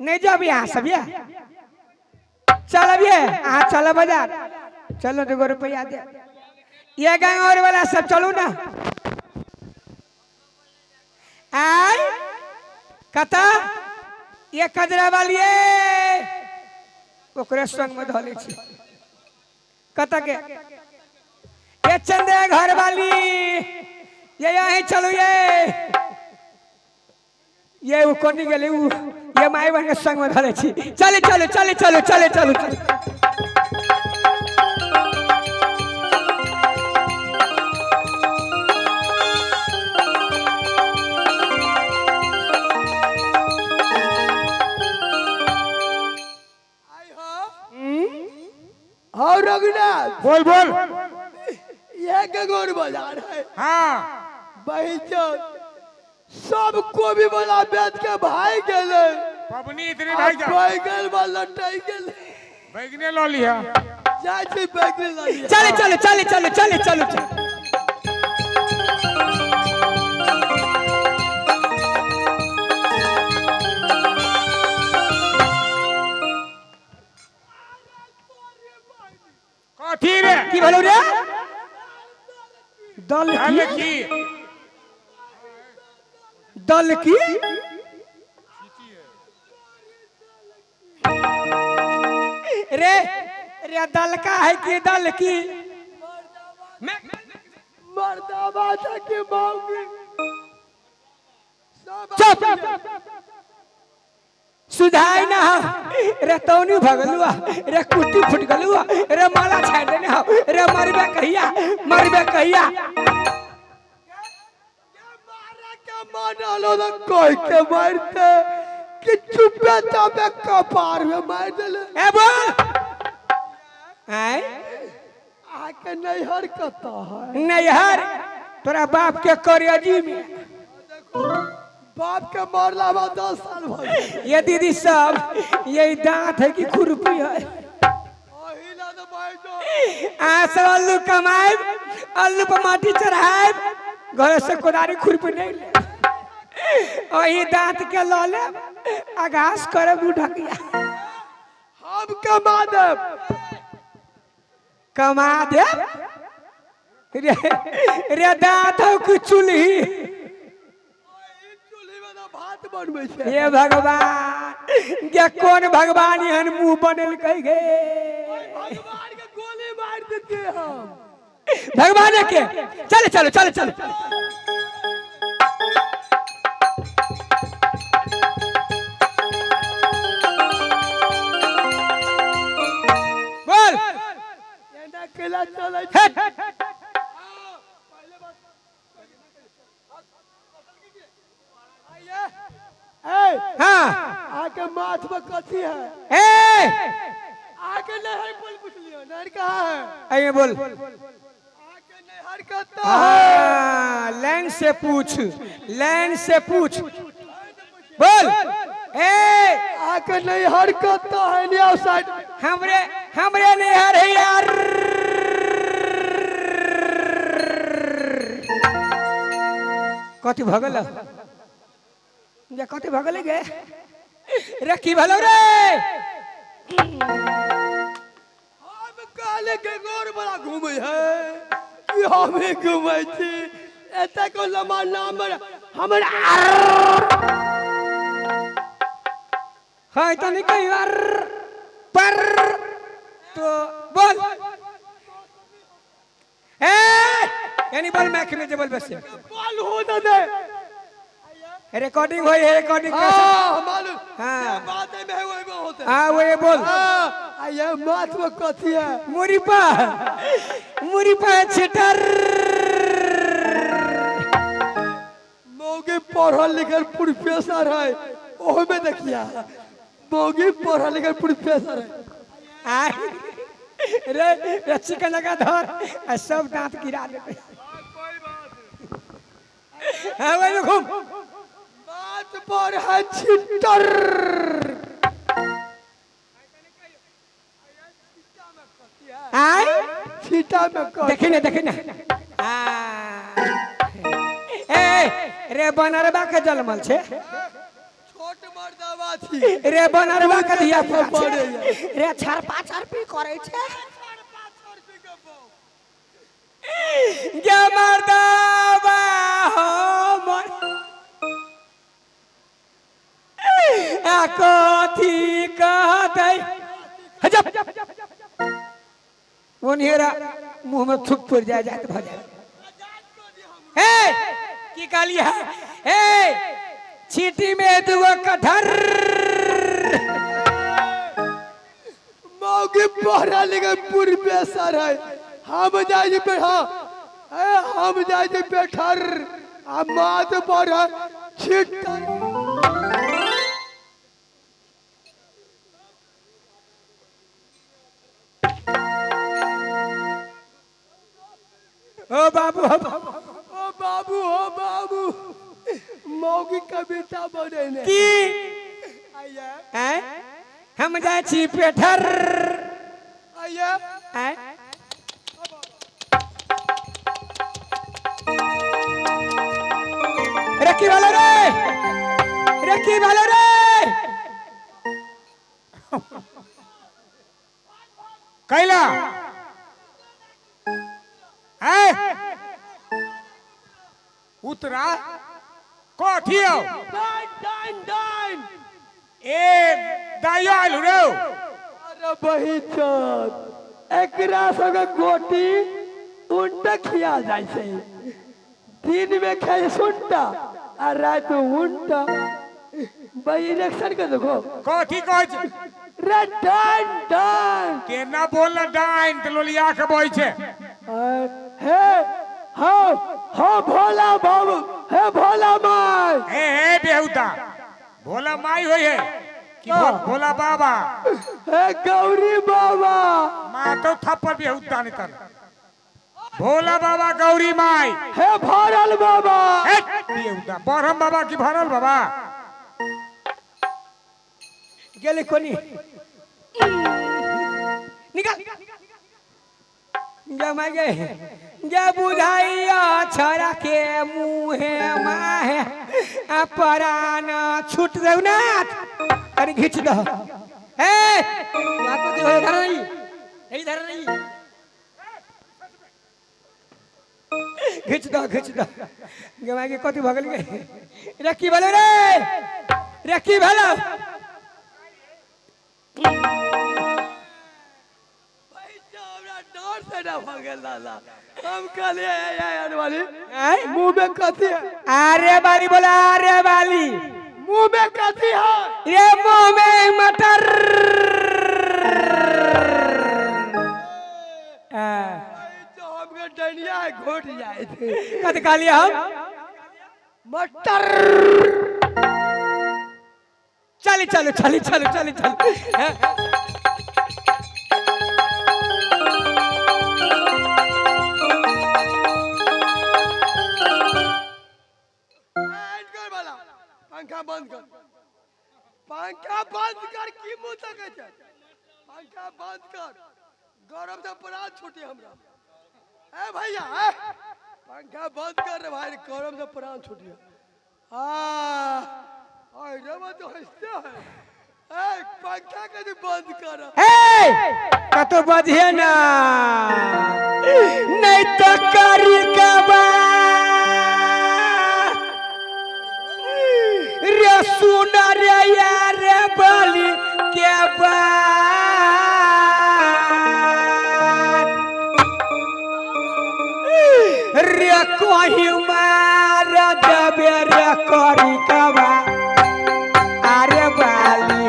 नहीं जाब यहाँ सब ये चलब ये अहाँ चलब बाजार चलो 2 रुपया दे ये गंगौर वाला सब चलू ना आय कत ये कजरा वाली ओकरे संग में धले छी कत के ये चंदे घर वाली ये यहीं चलू ये वो कोनी गेले उ ये माई बहन के संग में धले छी चले चलो चले चलो चले चलो हाँ रघुनाथ बोल बोल यह गंगौर बाजार है। हाँ बहन सब कोबी वाला बेच के भाई गेले पबनी इतने भाई जा बैगन वाला लटाई गेले बैगने ल लिया जाय छी बैगन ल लिया चले चलो चले चलो चले चलो चलो कथी रे की भेलौ रे दल की दल की रे रे दल का है कि दल की मर्दाबा था के मांगी चुप सुधाई ना रे तौनी भगलुआ रे कुट्टी फुट गलुआ रे माला छाड़ देने हो रे मरबे कहिया मरबे कहिया मारलो तो कोई के मारते कि चुपे चापे कपार में मार देले ए बोल आय आके नैहर कत है नैहर तोरा बाप के करियजी में बाप के मरला बाद 10 साल भ गेल। ये दीदी सब ये दांत है कि खुरपी है आ सब आलू कमाएब आलू पर माटी चढ़ाएब घर से कोदारी खुरपी नहीं ले वही दांत के ल लेब आ घास करब दू ढकिया हम कमा देब कमा देब रे रे दांत हो कि चूल्ही भात बनबै छै। हे भगवान गे कौन भगवान एहन मुंह बनेल कहि गे भगवान के गोली मार देते हम भगवान के चल चलो चल चलो बोल एना केला चलै हट ए हाँ आके माथ में कथी है ए आके नहर बोल पूछ लियो नहर कहाँ है आइए बोल आके नहर कत्ता है हाँ लाइन से पूछ लाइन से पूछ बोल ए आके नहर कत्ता है नहीं आओ साइड हमरे हमरे नहर है यार कथी भगल जे कथी भगल गे रे की भलो रे हम कहले गंगौर बड़ा घूमै है कि हम ही घूमै छी एते को लम्बा नाम हमर हाँ तो नहीं कही यार पर तो बोल ए यानी बोल मैं में बोल बस बोल हो न दे रिकॉर्डिंग होई है रिकॉर्डिंग कैसे हां मालूम हाँ। बात में है वही में होते हाँ वही बोल हां ये माथ में कथी है मुरीपा मुरीपा छिटर मौगी पढ़ल लिखल प्रोफेसर है ओहो में देखिया मौगी पढ़ल लिखल प्रोफेसर है आ रे रे चिकन लगा धर आ सब दांत गिरा देते हाँ वही घूम बात पर है छिटर आय छीटा में कथी देखी ना देखी ना आ ए रे बनरबा के जलमल छे छोट मर्दावा कथी रे बनरवा के धिया पुता छै। पड़ैया। रे छरपा छरपी करै छै। गे मर्दाबा हमर आ कथी कहतै हजब ओनिहेरा मुंह में थूक पड़ जाय जात भऽ जाय। हे की कहलियै हे चीटी में दूगो कटहर। मौगी पढ़ा लिखा प्रोफेसर है। हम जाइ छी पे हाँ ए हम जाइ छी पेठर आ माथ पर छिटर। ओ बाबू ओ बाबू ओ बाबू ओ बाबू मौगी कविता बने ने की आइया हैं हम जाइ छी पेठर आइया हैं रखी वाला रे रखी वाला रे कैला है उतरा कथी हो डाइन डाइन डाइन ए दाइयो आयल रे। अरे बही चोत एकरा सबके गोटी उल्टा खिया जाइ छै। दिन में खाइ सुनटा आ रात में उल्टा। भाई इलेक्शन के देखो कथी कहै छै रे डाइन डाइन केना बोल डाइन त लोलिया के बहै छै। हे हो हो भोला बाबू हे भोला माई हे हे बेहुदा भोला माई होय है कि भोला बाबा हे गौरी बाबा माँ तो थप्पड़ बेहुदा नहीं तर भोला बाबा गौरी माई हे भरल बाबा हे बेहुदा बरहम बाबा की भरल बाबा गेले कोनी निकाल जमा गे गे बुझाइया छड़ा के मुहे माहे आ परान छूट रघुनाथ अरे घिच दो। ए या को जो इधर नहीं इधर नहीं घिच दो जमा गे कथी भगल गे रे की भेलो रे रे की भेलो डर से ना भगल दादा। हम कहलिए यार वाली मुंह में कथी है। अरे बाली बोला अरे बाली मुंह में कथी है ये मुंह में मटर। तो हमके डनिया घोट जाए थे। कथी कहलिए हम मटर। चली चलो चली चलो चली चलो। पंखा बंद कर पंखा बंद कर की मुंह तकै छै पंखा बंद कर गरम से प्राण छूटे हमरा। ए भैया ए पंखा बंद कर रे भाई गरम से प्राण छूटे। आ अरे वो तो हंसते है। ए पंखा के बंद कर। ए कतो बजिए ना नहीं तो करी कबा रे सुना रे यार बाली के बात रे कहीं मार देबे रे करी कबा अरे बाली।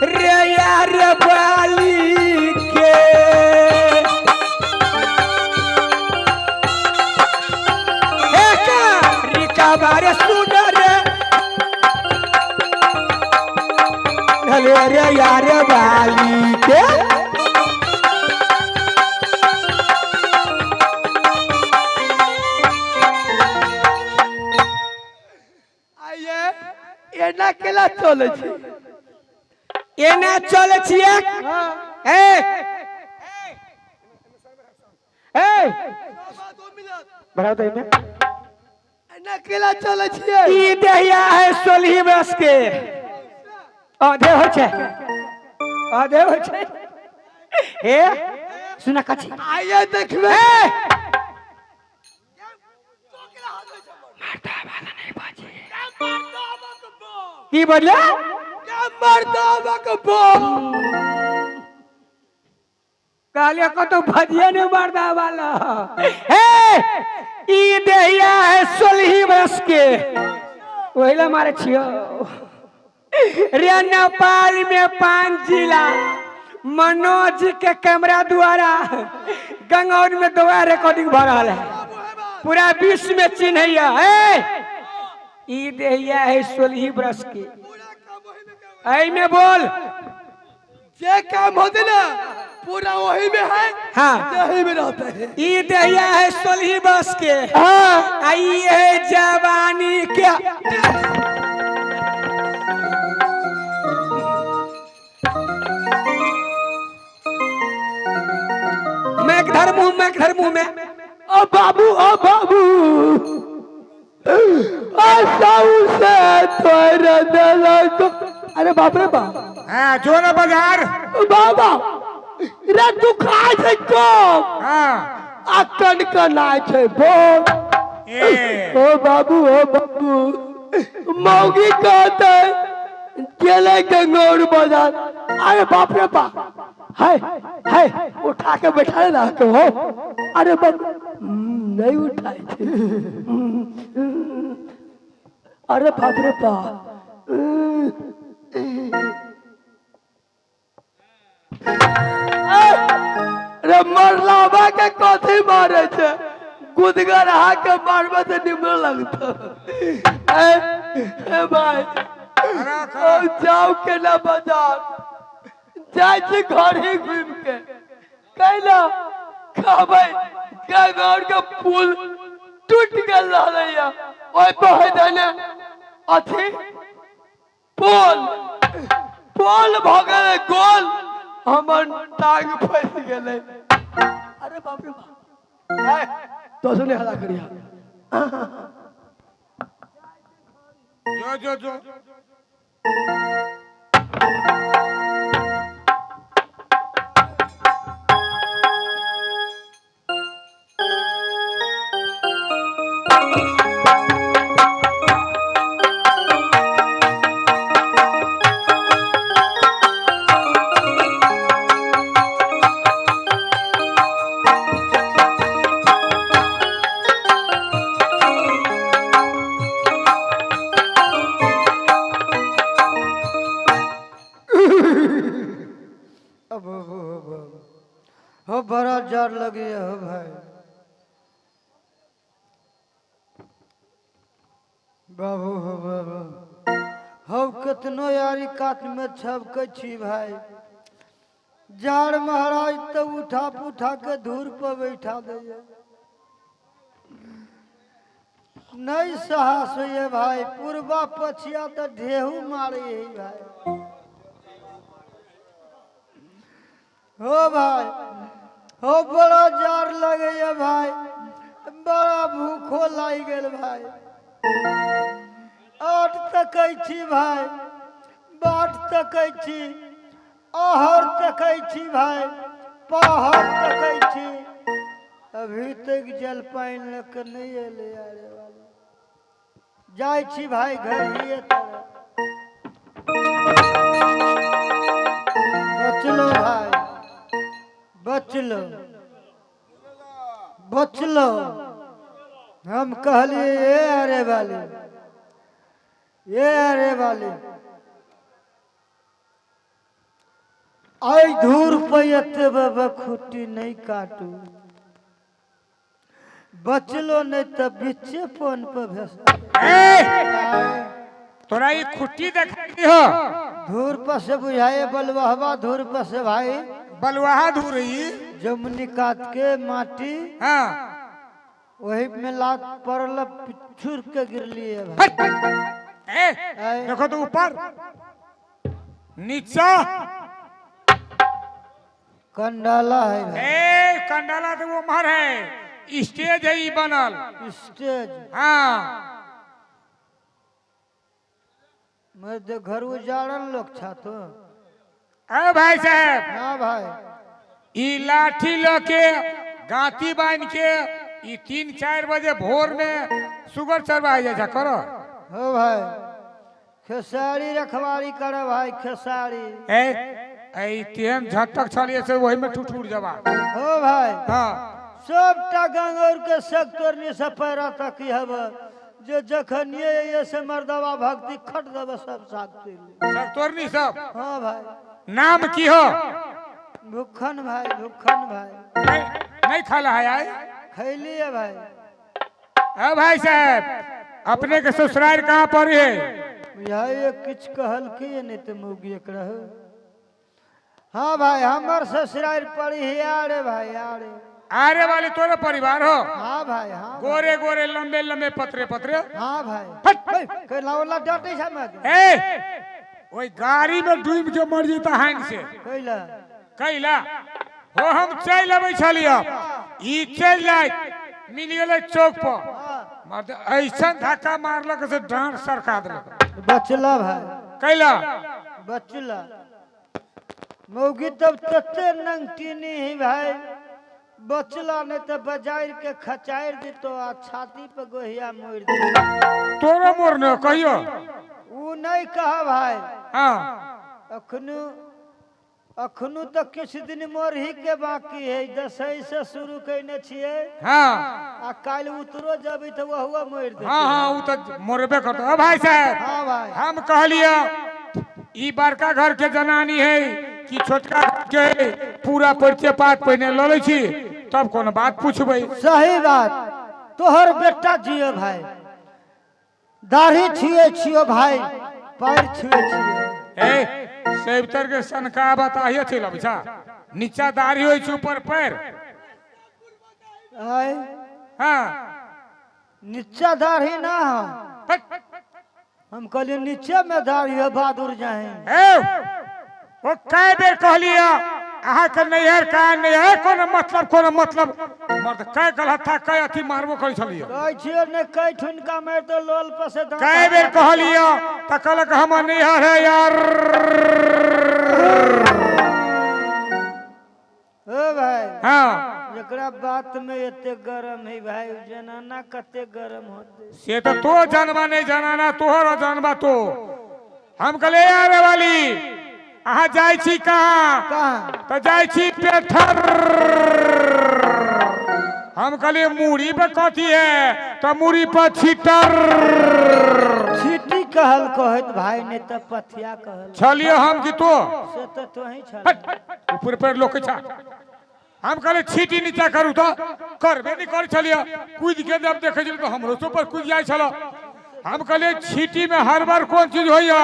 रे यार बाली के बारे सुन रे रे यार बाली के। केना केना चलै छी? एना चलै छियै। ए ए बढ़ाओ तो एमे। एना केना चलै छियै? ई देहिया है 16 वर्ष के। आधे होइ छै, आधे होइ छै। हे सुना कथी आइए देखबै। की बोले? कहलिए कतौ भजिए नहीं मर्दा वाला। हे ई देहिया है 16 वर्ष के, ओहिला मारे छियो रे। नेपाल में 5 जिला मनोज के कैमरा द्वारा गंगौर में दोबारा रिकॉर्डिंग भ रहा है, पूरा विश्व में चिन्हैया। हे ई देहिया है 16 वर्ष के, ऐ में बोल जे काम होते ना पूरा वही में है। हाँ यही में रहते हैं। ई देहिया है 16 वर्ष के। हाँ आई है जवानी के। मैं घर मुंह में, घर मुंह में। ओ बाबू, ओ बाबू, से अरे बाप रे बाप। हाँ जो ना बाजार बाबा रे दुखा छै कम। हाँ आ कन कनाय छै बोल। ओ बाबू, ओ बाबू, मौगी कहते गेले गंगौर बाजार। अरे बाप रे बाप, हाय हाय उठा के बैठा ना तो हो। अरे बाप नहीं उठाए थे। अरे बाप रे बाप, अरे मरलावा के कथी मारे छे? गुदगर हा के मारबे तो निमन लगता। ए भाई जाओ के ना बाजार जाय छी घर ही घूम के कैला खाबै। गंगौर के पुल टूट गेल रहलैया, ओहि पर है देने अथी पोल पोल भ गेलै गोल, हमर टांग फंसि गेलै। अरे बाप रे बाप, तो सुने हल्ला करिया। जो जो जो हो बड़ा जार लगे हो भाई बाबू, हो बाबू हो कतनो यारी कात में छबकै छी भाई। जार महाराज तो उठा पुठा के धूर पर बैठा दे, नहीं साहस होइए भाई। पूर्वा पछिया तो ढेहू मारे है भाई। हो भाई हो बड़ा जार लगे भाई, बड़ा भूखो लाग गेल भाई। आट तकै छी भाई, बाट तकै छी, आहर तकै छी भाई, पहर तकै छी। अभी तक जल पानि लऽ के नहीं एलै। अरे बाबू जाइ छी भाई घर ही तरफ। बचलो भाई, बचलो बचलो। हम कहलिए ये अरे वाली, ये अरे वाली, आई धूर पे एते बाबा खुट्टी नहीं काटू। बचलो नहीं तो बिच्चे फोन पर भेसा। तोरा ये खुट्टी देखी हो धूर पर से बुझाए बलुआहा धूर पर से भाई, बलुआहा धूर ही जमुनी काट के माटी। हाँ वही में लात पड़ल पिछुर के गिरली है भाई। ए देखो तो ऊपर नीचा कंडाला है भाई। ए कंडाला तो वो मर है, स्टेज है ई बनल स्टेज। हाँ मैं तो घर उजाड़ल लोग छा तो। अरे भाई साहब। हाँ भाई। ई लाठी लके गांती बांध के ई 3-4 बजे भोर में सुगर चरवा जाए करो। हो भाई खेसारी रखवारी करे भाई खेसारी। ए ए तेन झटक छलिए से वही में ठुठुर जबा। हो भाई। हाँ सबटा गंगौर के सख्तोरनी से पैरा तक हब जे जखन ये से मर्दवा भक्ति खट देब सब साथ सख्तोरनी सब। हाँ भाई। नाम की हो? भूखन भाई। भूखन भाई नहीं खाला है आए? खैली है भाई। अरे भाई साहब अपने के ससुराल कहाँ पर है? यह किछ कहल की नहीं तो मौगी एक रहो। हाँ भाई हमार ससुराल पड़ी है आरे भाई आरे। आरे वाले तोरे परिवार हो? हाँ भाई। हाँ गोरे गोरे लंबे लंबे पतरे पतरे। हाँ भाई। कैला डांटे ए ओई गाड़ी में डूब के मर जेता हाइन से। कैला कैला हो हम चल अबै छलियो ई चल जाय मिल गेलै चौक पर मर्द ऐसन धक्का मारलक से डांट सरका देलक। बचला भाई। कैला बचला मौगी तब तते नंगटीनी ही भाई बचला नहीं तो बजाइर के खचाइर दितो आ छाती पे गोहिया मोड़ दे। तोरो मोरने कहियो ऊ नहीं कहा भाई। हाँ अखनु अखनु तो किछ दिन मोर ही के बाकी है दसई से शुरू कइने छिए। हाँ आ काल उतरो जबी तो वहुआ मोड़ दे। हाँ हाँ ऊ तो मोरबे करतो। भाई साहब। हाँ भाई हम कहलियो ई बड़का घर के जनानी है कि छोटका के पूरा परिचय पात पहिने ल लै छी तब कोनो बात पूछबै। सही बात। तोहर बेटा जियो भाई दाढ़ी छुए छियो भाई पैर छुए छियो। ए सेवतर के सनका बताइए चल अबै नीचा दाढ़ी होइ छै ऊपर पैर। आय हाँ नीचा दाढ़ी ना हो हम कहलिए नीचे में दाढ़ी हो बहादुर जाए। ए ओ कई बेर कहलिए अहाँ के नैहर का नैहर कोनो मतलब कोनो मतलब मर्द कई गलत था कई अथी मारबो करै छलिए कहै छियो ने कई ठुनका मारि तो लोल पर से कई बेर कहलिए त कहलक हमर नैहर है यार। ओ भाई। हाँ एकरा बात में एते गरम है भाई जनाना कते गरम होते से तो तो जानबा नहीं जनाना तोहर जानबा तो। हम कहले आरे वाली अहाँ जाइ छी कहाँ? कहाँ तो जाइ छी पेठर। हम कहलिए मूड़ी पे कथी है तो मूड़ी पर छीटर। छीटी कहल कहत भाई नहीं तो पथिया कहल छलिए हम की तो से तो तोही छल ऊपर पर लोक छा। हम कहले छीटी नीचा करू तो करबे नहीं कर छलिए कूद के जब देखे छलिए तो हमरो से ऊपर कूद जाइ छल। हम कहलिए छीटी में हर बार कौन चीज होइया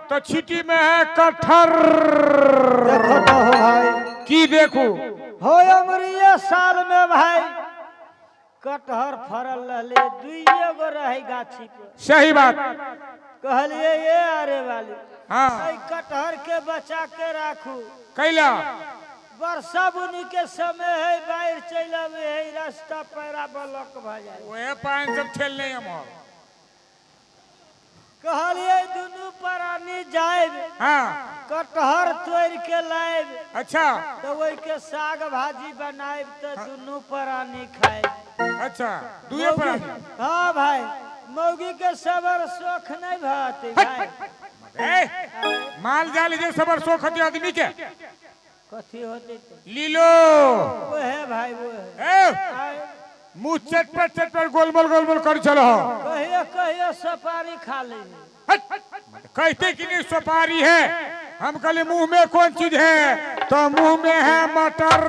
तो छीटी में है कटहर। देखो तो हो भाई की देखू हो अमरिया साल में भाई कटहर फरल रहले दुइये गो रहे गाछी पे। सही बात कहलिए ये अरे वाली। हाँ कटहर के बचा के राखू कैला वर्षा बुनी के समय है बाहर चल आवे है रास्ता पैरा ब्लॉक भ जाए ओहे पानी सब ठेल नहीं हम कहलिए दुनू प्राणी जाएब। हाँ कटहर तोड़ के लाएब। अच्छा तो वही के साग भाजी बनाएब तो दुनू प्राणी खाएब। अच्छा दुए प्राणी। हाँ भाई मौगी के सबर शौख नहीं भाते भाई। ए माल जाल जे सबर शौख होते आदमी के कथी होते लीलो वो है भाई वो है। ए मुँह चटपर चटपर गोलमोल गोलमोल कर चलो कहियो कहियो सुपारी खा ले कहते कि नहीं सुपारी है। हम कहले मुंह में कौन चीज है तो मुंह में है मटर।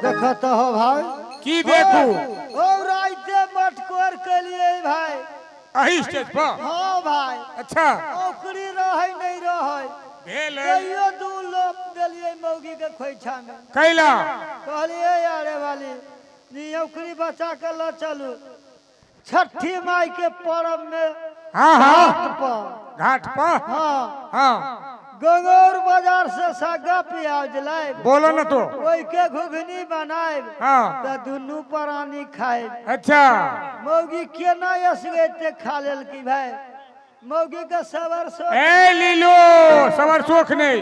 देखो तो हो भाई की देखू ओ राइते मटकोर के लिए भाई अही स्टेज पर। हाँ भाई। अच्छा ओकरी रहे नहीं रहे भेल कहियो दू लोप देलिए मौगी के खोइछा में कैला कहलिए यारे वाली नी ओकरी बचा के ल चलू छठी माई के पर्व में हाँ हाँ घाट पर। घाट पर। हाँ। हाँ। गंगौर बाजार से सागा प्याज लाए। बोलो ना तो। ओई के घुघनी बनाए। हाँ। त दुनू प्राणी खाए। अच्छा। मौगी केना असगैते खा लेलकी भाई? मौगी के सबर सो ए लीलो, सबर सोख नहीं।